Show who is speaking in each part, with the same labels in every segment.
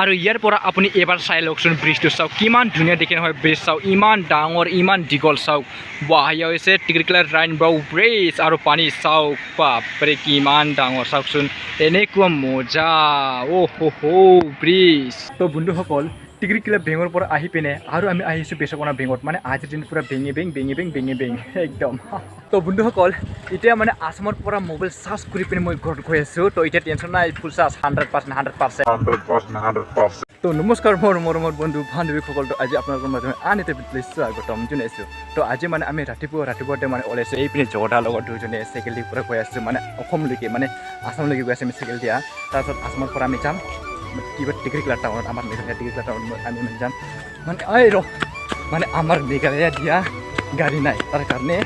Speaker 1: আৰু ইয়াৰ পৰা আপুনি এবাৰ চাই লওকচোন ব্ৰিজটো। চাওক, কিমান ধুনীয়া দেখি নহয় ব্ৰিজ? চাওক, ইমান ডাঙৰ, ইমান দীঘল। চাওক, ৱাহ! এয়া হৈছে টিকিৰিকিলা ৰেইনব' ব্ৰিজ। আৰু পানী চাওক, বাপৰে, কিমান ডাঙৰ! চাওকচোন, এনেকুৱা মজা। অ' হ হো ব্ৰিজ। তো বন্ধুসকল, টিকিৰিকিলা বেঙৰ পৰা আহি পিনে আৰু আমি আহিছোঁ বেচকনা বেঙত। মানে আজিৰ দিন পূৰা বেঙে বেং, বেঙে বেং, বেঙে বেং একদম। তো বন্ধুসকল, এতিয়া মানে আছামৰ পৰা মোবাইল চাৰ্জ কৰি পিনে মই ঘৰত গৈ আছোঁ। তো এতিয়া টেনশ্যন নাই, ফুল চাৰ্জ, 100%, 100%।
Speaker 2: 100%, 100%।
Speaker 1: তো নমস্কাৰ মোৰ মৰমৰ বন্ধু বান্ধৱীসকল। তো আজি আপোনালোকৰ মাজত আন এটা ভিডিঅ' স্বাগতম জনাইছোঁ। তো আজি মানে আমি ৰাতিপুৱা ৰাতিপুৱাতে মানে ওলাইছোঁ। এইপিনে জগতাৰ লগত দুজনে চাইকেল দি পূৰা গৈ আছোঁ, মানে অসমলৈকে, মানে আছামলৈকে গৈ আছোঁ আমি চাইকেল দিয়া। তাৰপিছত আছামৰ পৰা আমি যাম কিবা টিকিৰিকিলা টাউনত, আমাৰ মেঘালয় টিকিৰিকিলা টাউনত আমি মানে যাম। মানে এই ৰ, মানে আমাৰ মেঘালয় দিয়া গাড়ী নাই, তাৰ কাৰণে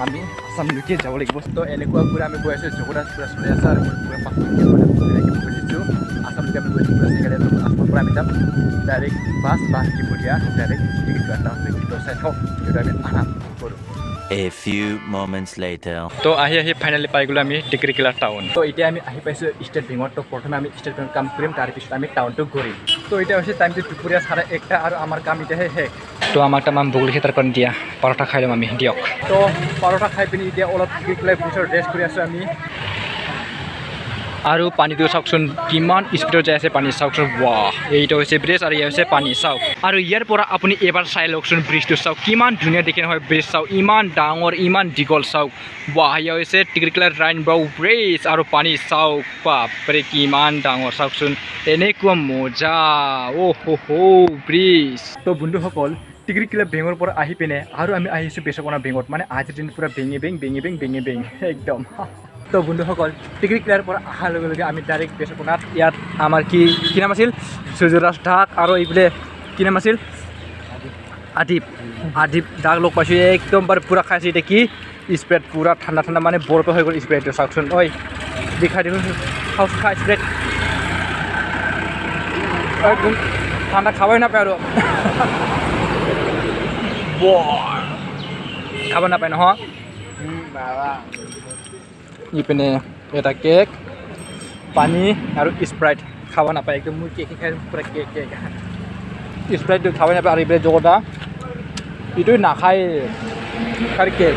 Speaker 1: আমি আছামলৈকে যাব লাগিব। তো এনেকুৱা পূৰা আমি গৈ আছোঁ, জগতাত পূৰা চলি আছে আৰু মই পূৰা পাকৈকে মানে ধুনীয়াকৈ বহি দিছোঁ। আছামলৈকে আমি গৈছোঁ পূৰা চাইকেল। আছামৰ পৰা আমি যাম ডাইৰেক্ট বাছ বা দিয়া ডাইৰেক্ট টিকিৰিকিলা টাউনলৈকে। তো চাই থাকক ভিডিঅ'টো, আমি আৰম্ভ কৰোঁ।
Speaker 3: A few moments later.
Speaker 1: তো আহি আহি ফাইনেলি পাই গ'লোঁ আমি টিকিৰিকিলা টাউন। তো এতিয়া আমি আহি পাইছোঁ ষ্টেট বেংকত। তো প্ৰথমে আমি ষ্টেট বেংকত কাম কৰিম, তাৰপিছত আমি টাউনটো ঘূৰিম। তো এতিয়া হৈছে টাইমটো দুপৰীয়া 1:30 আৰু আমাৰ কাম এতিয়াহে শেষ। তো আমাক তামাম ভোক লাগিছে, তাৰ কাৰণে দিয়া পৰঠা খাই ল'ম আমি দিয়ক। তো পৰঠা খাই পিনি এতিয়া অলপ টিকিৰিকিলা ব্ৰিজত ৰেষ্ট কৰি আছোঁ আমি। আৰু পানীটো চাওকচোন, কিমান স্পীডত যাই আছে পানী। চাওকচোন, ৱাহ! এইটো হৈছে ব্ৰিজ আৰু এয়া হৈছে পানী। চাওক, আৰু ইয়াৰ পৰা আপুনি এবাৰ চাই লওকচোন ব্ৰিজটো। চাওক, কিমান ধুনীয়া দেখি নহয় ব্ৰিজ? চাওক, ইমান ডাঙৰ, ইমান দীঘল। চাওক, ৱাহ! এয়া হৈছে টিকিৰিকিলা ৰেইনব' ব্ৰিজ। আৰু পানী চাওক, বাপৰে, কিমান ডাঙৰ! চাওকচোন, এনেকুৱা মজা। অ' হ হো ব্ৰিজ। তো বন্ধুসকল, টিকিৰিকিলা বেঙৰ পৰা আহি পিনে আৰু আমি আহিছোঁ বেচকনা বেঙত। মানে আজিৰ দিন পূৰা বেঙে বেং, বেঙে বেং, বেঙে বেং একদম। তো বন্ধুসকল, টিকিৰিকিলাৰ পৰা অহাৰ লগে লগে আমি ডাইৰেক্ট বেচকনাত। ইয়াত আমাৰ কি কি নাম আছিল, সূৰ্যৰাজ ঢাক আৰু এইফালে কি নাম আছিল, আদিপ, আদিপ দাক লগ পাইছোঁ। একদম বাৰু পূৰা খাইছোঁ। এতিয়া কি স্প্ৰাইট পূৰা ঠাণ্ডা ঠাণ্ডা, মানে বৰফ হৈ গ'ল স্প্ৰাইটটো। চাওকচোন, ঐ দেখাই দেখোন, খাওঁ, খা স্প্ৰাইট। একদম ঠাণ্ডা, খাবই নাপায় আৰু বৰ খাব নাপায় নহয়। ইপিনে এটা কেক, পানী আৰু স্প্ৰাইট খাব নাপায় একদম। মোৰ কেক খাই পূৰা কেক কেক স্প্ৰাইটটো খাবই নাপায়। আৰু এইপিনে জগতা ইটো নাখায়, খালি কেক।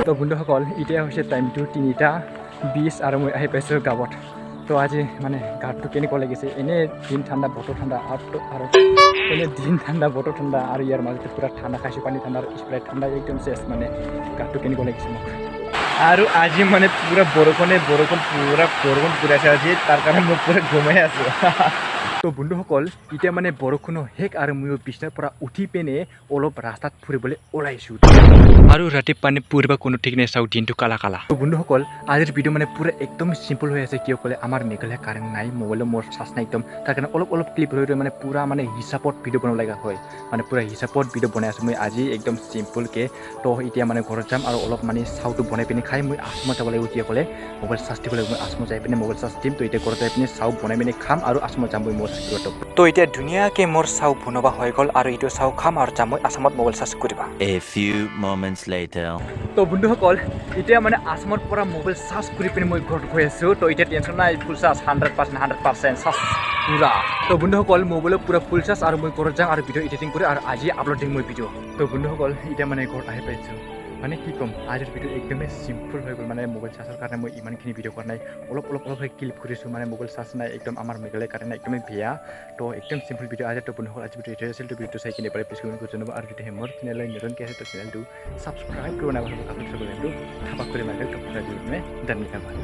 Speaker 1: তো বন্ধুসকল, এতিয়া হৈছে টাইমটো 3:20 আৰু মই আহি পাইছোঁ গাঁৱত। তো আজি মানে গাঁৱটো কেনেকুৱা লাগিছে? এনেই দিন ঠাণ্ডা, বতৰ ঠাণ্ডা আৰু এনেই দিন ঠাণ্ডা, বতৰ ঠাণ্ডা আৰু ইয়াৰ মাজতে পূৰা ঠাণ্ডা খাইছোঁ, পানী ঠাণ্ডা আৰু স্প্ৰাইট ঠাণ্ডা, একদম চেচ। মানে গাঁৱটো কেনেকুৱা লাগিছে মোক? আৰু আজি মানে পূৰা বৰষুণে বৰষুণ, পূৰা বৰষুণ পৰি আছে আজি, তাৰ কাৰণে মই পূৰা ঘুমাই আছোঁ। তো বন্ধুসকল, এতিয়া মানে বৰষুণো শেষ আৰু ময়ো বিছনাৰ পৰা উঠি পিনে অলপ ৰাস্তাত ফুৰিবলৈ ওলাইছোঁ। আৰু ৰাতি পানী পৰিব কোনো ঠিক নাই। চাওক, দিনটো কালা কালা। তো বন্ধুসকল, আজিৰ ভিডিঅ' মানে পূৰা একদম চিম্পল হৈ আছে। কিয় ক'লে আমাৰ মেঘালয় কাৰেণ্ট নাই, মোবাইলৰ মোৰ চাৰ্জ নাই একদম। তাৰ কাৰণে অলপ অলপ ক্লিপ লৈ লৈ মানে পূৰা মানে হিচাপত ভিডিঅ' বনাব লগা হয়। মানে পূৰা হিচাপত ভিডিঅ' বনাই আছোঁ মই আজি একদম চিম্পলকৈ। তো এতিয়া মানে ঘৰত যাম আৰু অলপ মানে চাউটো বনাই পিনে খাই মই আছমত যাব লাগিব। কিয় ক'লে মোবাইল চাৰ্জ দিব লাগিব। মই আছমত যাই পিনে মোবাইল চাৰ্জ দিম। তো এতিয়া ঘৰত যাই পিনে চাউ বনাই পিনে খাম আৰু আছমত যাম মই মোবাইল চাৰ্জ কৰিব। তো এতিয়া ধুনীয়াকৈ মোৰ চাউ বনোৱা হৈ গ'ল আৰু এইটো চাউ খাম আৰু যাম মই আছামত মোবাইল চাৰ্জ কৰিবা।
Speaker 3: A few moments later.
Speaker 1: তো বন্ধুসকল, এতিয়া মানে আছামৰ পৰা মোবাইল চাৰ্জ কৰি পিনে মই ঘৰত গৈ আছোঁ। তো এতিয়া টেনশ্যন নাই, ফুল চাৰ্জ, 100%, 100% চাৰ্জ পূৰা। তো বন্ধুসকল, মোবাইলত পূৰা ফুল চাৰ্জ আৰু মই ঘৰত যাম আৰু ভিডিঅ' এডিটিং কৰি আৰু আজি আপলোড দিম মই ভিডিঅ'। তো বন্ধুসকল, এতিয়া মানে ঘৰত আহি পাইছোঁ। মানে কি ক'ম, আজিৰ ভিডিঅ' একদমেই চিম্পল হৈ গ'ল। মানে মোবাইল চাৰ্জৰ কাৰণে মই ইমানখিনি ভিডিঅ' কৰা নাই, অলপ অলপ অলপ ক্লিপ কৰিছোঁ। মানে মোবাইল চাৰ্জ নাই একদম, আমাৰ মেঘালয় কাৰণে একদমেই বেয়া। তো একদম চিম্পল ভিডিঅ' আজি। তো বন্ধুসকল, আজি ভিডিঅ' এইটোৱে আছিল। তো ভিডিঅ'টো চাই কিনে পাৰে প্লিজ কমেণ্ট কৰি জনাব। আৰু যদিহে মোৰ চেনেললৈ নতুনকৈ আছে, তো চেনেলটো ছাবস্ক্ৰাইব কৰিব নাপাহৰিব। কাষত চাব, থাপাক কৰি মাৰিলে। তো ধন্যবাদ।